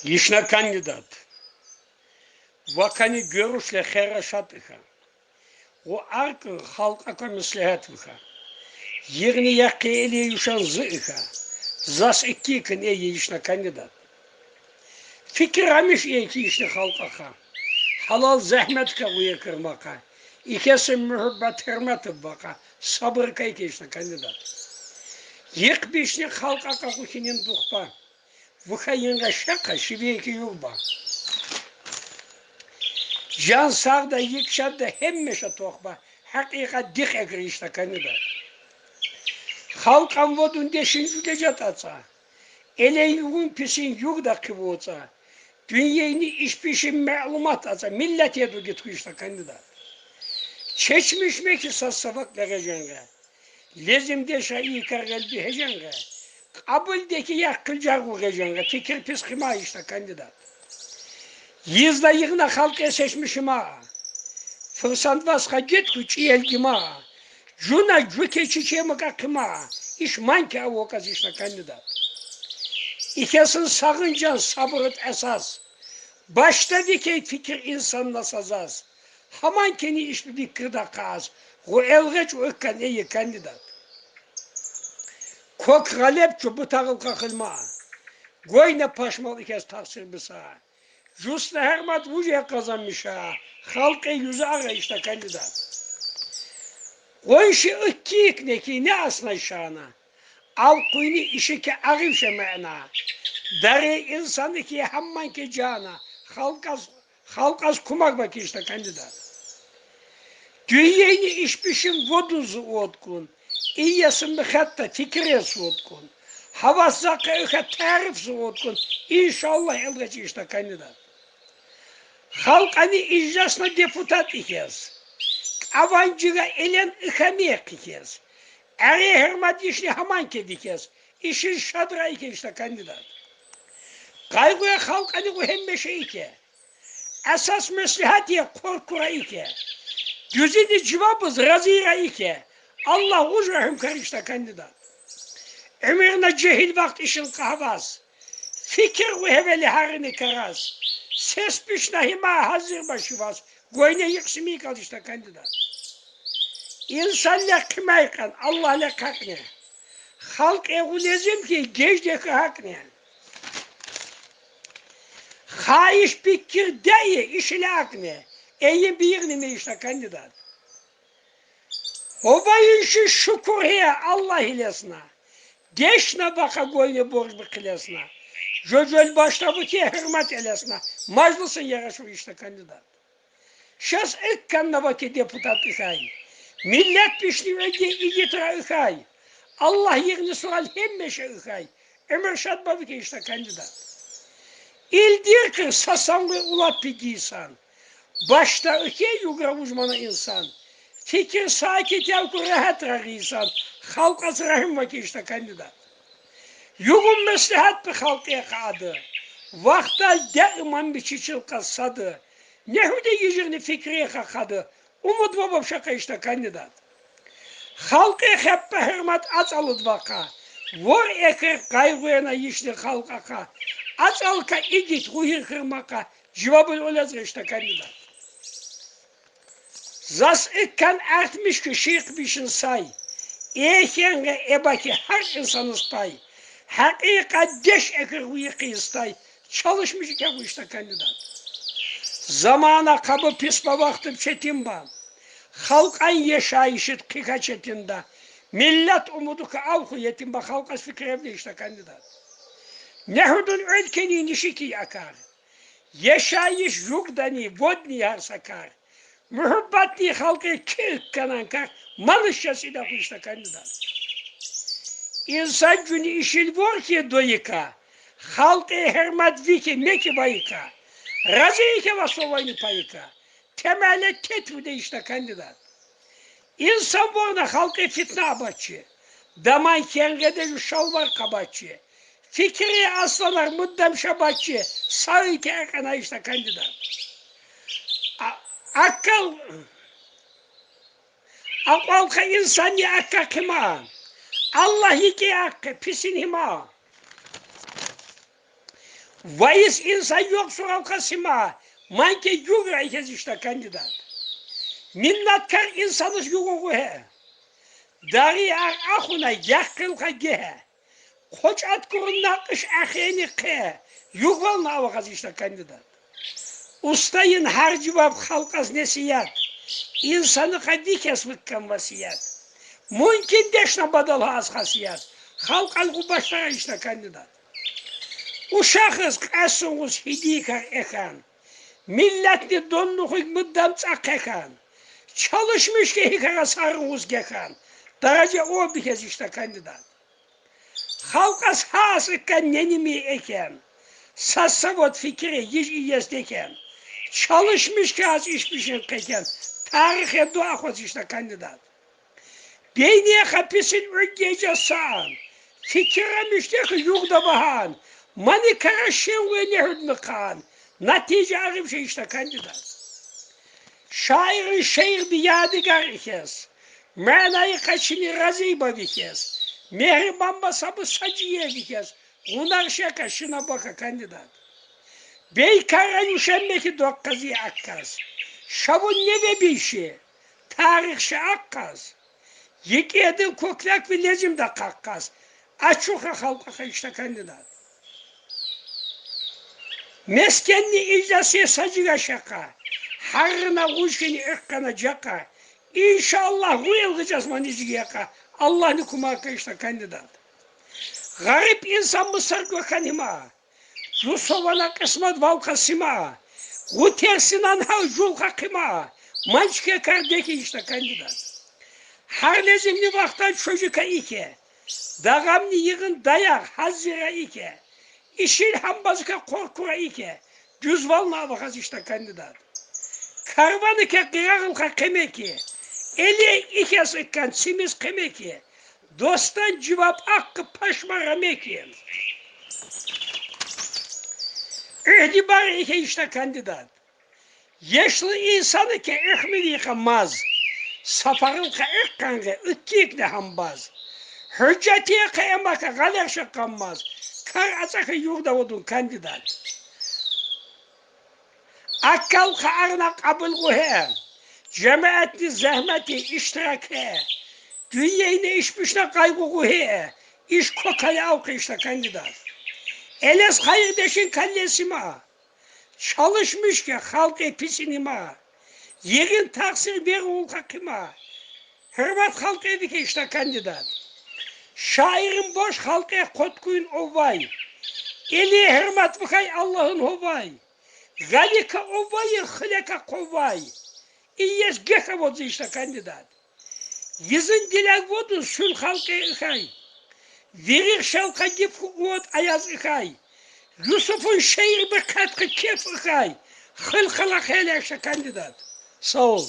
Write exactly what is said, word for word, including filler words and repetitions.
Yişna кандидат. Вакани гёрюшле хера шатиха. Гъу аркъын халкъака меслегьат виха. Йигъни якъи эле юшан зи иха. Зас икки кин эй йишна кандидат. Фикир амиш эй ки йишни халкъаха. Гьалал зегьметка гъуе кирмака. Икесин муьгьуьббат-гьюрмет иббака. Сабур кай ки йишна кандидат. Йикъ бишни халкъака гъу хьинин духпа. Вуха йингъа шакъа шивеки югъба. Жан сагъда, йикъ шадда гьамиша тохба. Гьакъикъат дихъ экир йишна кандидат. Халкъан водун дешин жуьлежат ацӀа. Элен югъун писин югъда хъивуцӀа. Дуьньени ишбишин малумат ацӀа. Миллет еду гитху йишна кандидат. Чечмиш меки са савак легьеженгъа. Лезим дешра и кар гелди гьеженгъа. Кьабул деки якъ къылжагъу гьеженгъа. Фикир пис хъима йишна кандидат. Йизла йигъна халкъ эсешмишима. Фурсат васха гетху чӀиел гима. Жуна жуьке чичемука хъима. Иш манки авоказ йишна кандидат. Икесин сагъынжан сабурут эсас. Башда викей фикир инсанна сазас. Гьаман кени ишби биккирда къаз, гъу элгъечӀу иккан эй кандидат. Кок гъалеб чу бутагъыл къахилма. Гойна пашмал икез тахсир биса. Жусна гьермат вуже къазанмиша, халкъи юзу агъа йишна кандидат. Къунши икки икне ки не асна шана. Ал къуйни иши ки агъив ше мана. Дари инсани ки гьаман ки жана. Халкъас, халкъас кумак баки йишна кандидат. Дуьньени ишбишин водун зи уткун. Иеси михетта фикир эс уткун. Гьавас закъа уьхе тариф зи уткун. Иншаллагь, элгъечӀи йишна кандидат. Халкъани ижласна депутат икез. Кьаван жига элен ихамек икез. Эри гьермат йишни гьаман ке дикез. Ишин шадра ике йишна кандидат. Къайгъуя халкъани гъу гьамиша ике. Эсас меслегьат я къоркъура ике. Дуьзини жавабыз разира ике. Аллагь гъуж рагьимкар йишна кандидат. Уьмуьрна жегьил вахт ишин къагьваз. Фикир гъу гьевели гьарини караз. Сес бишна гьима гьазир башиваз. Гойна йикъ сими калишна кандидат. Инсанле хъимай къан, Аллагьле къакъне. Халкъи гъу лезим ки гежде ки гьакӀне. Хайиш пикир дей ишиле акӀне. Эйин бийигъни мейишна кандидат. Гьовайин ши шукур гье Аллагьилесна. Дешна бака гойна борж бихъилесна. Жожол башда бу ке гьермат элесна. Мажлисин ярашув йишна кандидат. Шас иккан наваки депутат ихай. Миллет бишни веги игитра ихай. Аллагь йигъни суал гьамиша ихай. Уьмуьр шад бавики йишна кандидат. Илдир кир сасанлы улат пиги йисан. Башда ихе югра вужмана инсан. Фикир сакит явку рагьат рагъисан. Халкъас рагьим ваки йишна кандидат. Югъун меслегьат би халкъи къади. Вахтал даиман бичи чилкъа сади. Негьуди йижирни фикри хахади. Умуд ва бабша къайишна кандидат. Халкъи хеппа гьермат ацӀалуд вака. Вор экер къайгъуена йишни халкъака. АцӀалка игит гъугьир хирмака. Жавабул улаз гъишна кандидат. Зас иккан артмиш ки шийх бишин сай. Эхенге эбаки гьар инсаниз пай. Гьакъикъат деш экер гъуйи къизтай. Чалышмиш ке гъуйишна кандидат. Замана къабу пис ба, вахт четин ба. Халкъан яшайишид хъика четин да. Миллет умудука авху етин ба, халкъас фикир эвле йишна кандидат. Негьудун уьлкени нишики акар. Яшайиш югдани водни гьар са кар. Муьгьуьббатни халкъи килкканан кар, малышшас ида гъуйишна кандидат. Инсан жуьни ишил вор ки дойика, халкъи гьермат вики меки вайика, рази ике ва совайни пайика, темеле тетву де йишна кандидат. Инсан ворна халкъи фитна абачи. Даман кенгеде жу шалвар къабачи. Фикри асланар муддам шабачи. Сави ке экъена йишна кандидат. А-, акал, акъвал ка инсанни акка хъима. Аллагь йикъи аккъе, писин гьима. Вайис инсан ёкъ сурал хасима, манки югра ихез ишта кандидат. Миннаткар инсаныш югъугъу хе. Дари ар ахуна яхъ къилха гехе. Къочъат гурун накъыш ахени хъе, югъвална авахаз ишта кандидат. Устайын гьар жувап халкъаз несият, инсаныха викес выккан васият. Мумкин дешна бадал гьа аз хасият, халкъан гъубашдара ишта кандидат. Ушахъыз къасунгъуз гьидикар экан, миллетни донну хуй муддам цӀа хъекан, чалышмиш хьи гьикара сарынгъуз гекан, даража о бихез ишта кандидат. Халкъаз гьа аз экан неними экен, са-са вот фикири йиж иес декен, чалышмиш хьи аз ишбишин хъекен, тарихе дуа хваз ишта кандидат. Бейни яха писин уьггейжа саан, фикирра муьждехи югъда багьан, мани кара шенве негьуд мукъан, натижа арив ше ишта кандидат. Шаирин шиирди ядигар ихез, манайи къачини рази ба вихез, мегьрибан ба сабур са жуьре вихез, гъунар шака, шина бака кандидат. Бейкарра юшенмеки докъ къази акказ, шавун неве биши, тарих ша аккъаз. Йикъедил куклакви лезим да къакъаз, ачуха халкъаха ишта кандидат. Мескенни ижласи са жуьре шакъа, гьаррина гъуж хьини экъкъана жакъа, иншаллагь, гъуй илгъижаз мани жуьре якъа, Аллагьни кумака ишта кандидат. Гъариб инсан мусар гвакан има, Юсуфана къисмат вал хасима, гъутерсинан гьал жул хакъима, манчке кардеки ишта кандидат. Гьар лезимни вахтан чужука ике, дагъамни йигъин даягъ гьазира ике, ишин гьамбазка къоркъура ике, жузвална авахаз ишта кандидат. Карванике къирагъылха къемеки, эли ихес иккан цимиз къемеки, достан жувап акъ пашмара меки. Игьтибар ихе ишта кандидат. Ешлу инсанике ихмилихъа маз, сапарылха экъкъангъе иккикни гьамбаз, гьужжатихъа эмака гъалерша къанмаз, кар ацӀака югъда вудун кандидат. Акалха арна къабул гъу хьи, жемятни зегьмети иштирак хьи, дуьньяйни ишбушна къайгъу гъу хьи, иш кокали авкъи ишта кандидат. Элез хайирдешин каллеси ма, чалышмиш хьи халкъи писини ма, йигъин тахсир вервул хакъима, гьуьрмет халкъи вике ишта кандидат. Шаирин бош халкъи къоткъуьн овай, эли гьуьрмет вахай Аллагьын гьовай, гъалика овай, хилека къовай, иес гека водзи ишта кандидат. Йизин дилек водун суьн халкъи ихай, вирих шалкъа гипху уот аяз ихай, Юсуфун шиир би къаткъи кеф ихай, хил хала хелешта кандидат. Сав ол.